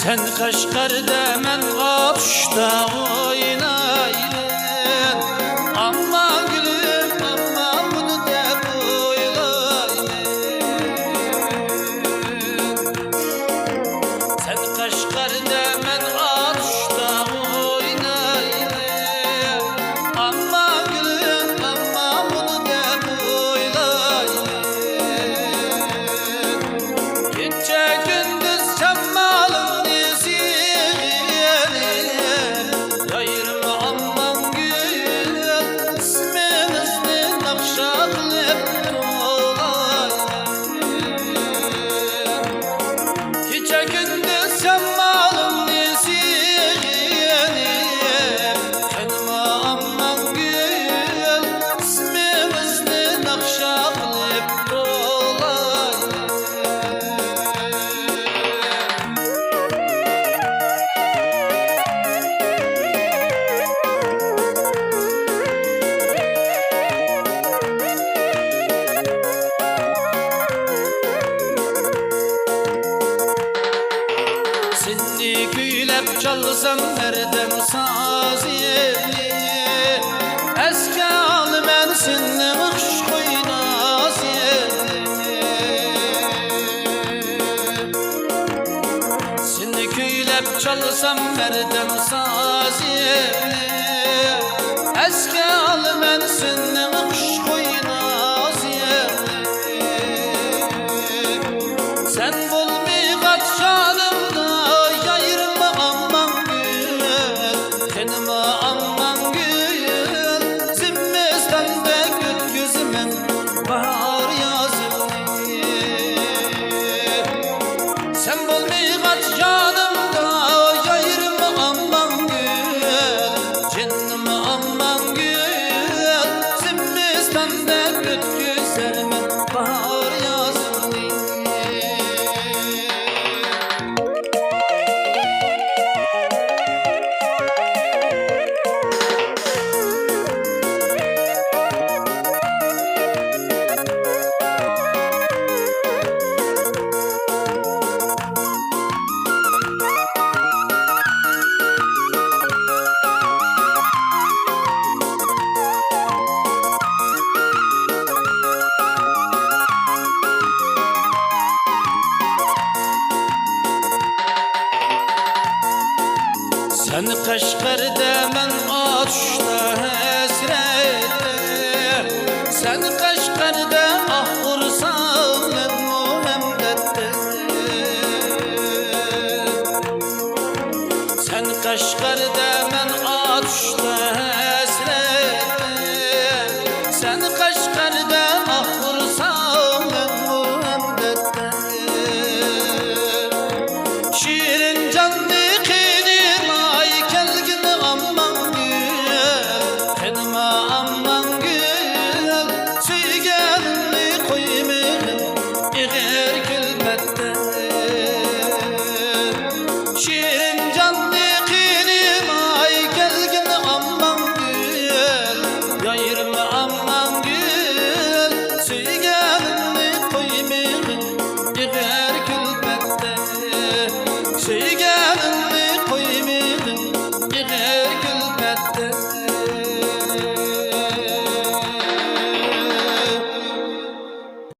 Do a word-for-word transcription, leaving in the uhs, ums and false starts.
سەن قەشقەردە، مەن ئاتۇشتا ئوينايمەن. ئامما گۈلۈم، ئامما بۇنى دەپ ئويلايمەن. سەن قەشقەردە، مەن ئاتۇشتا ئوينايمەن. ئامما گۈلۈم، ئامما بۇنى دەپ ئويلايمەن. كېچە كۈندۈز شامالىڭنى سېغىنىپ، يايرىما ئامماڭ گۈل، ئىسمىڭىزنى ناخشا قىلىپ توۋلايمەن. كېچە كۈندۈز شامالىڭنى سېغىنىپ، قېنىما ئامماڭ گۈل، ئىسمىڭىزنى ناخشا قىلىپ توۋلايمەن. سېنى كۈيلەپ چالسام ھەردەم سازىنى، ئەسكە ئالىمەن سېنىڭ خۇشخۇي نازىنى. سېنى كۈيلەپ چالسام ھەردەم سازىنى، ئەسكە ئالىمەن سېنىڭ خۇشخۇي نازىنى. سەن بولمىغاچ جانىمدا يايرىما ئامماڭ گۈل، قېنىما ئامماڭ گۈل، زىممىستاندەك ئۆتكۈزىمەن باھار يازىمنى. سەن بولمىغاچ جانىمدا يايرىما ئامماڭ گۈل، جېنىم ئامماڭ گۈل، زىممىستاندەك ئۆتكۈزەرمەن باھار يازىمنى. سەن قەشقەردە، مەن ئاتۇشتا ھەسرەتتە. سەن قەشقەردە، ئاھ ئۇرسام مەنمۇ ھەمدەردتە. سەن قەشقەردە، مەن ئاتۇشتا ھەسرەتتە. سەن قەشقەردە، ئاھ ئۇرسام مەنمۇ ھەمدەردتە. شېرىن جاننى قىينىماي كەلگىن ئامماڭ گۈل، قېنىما ئامماڭ گۈل، سۆيگەننى قويمىغىن ئېغىر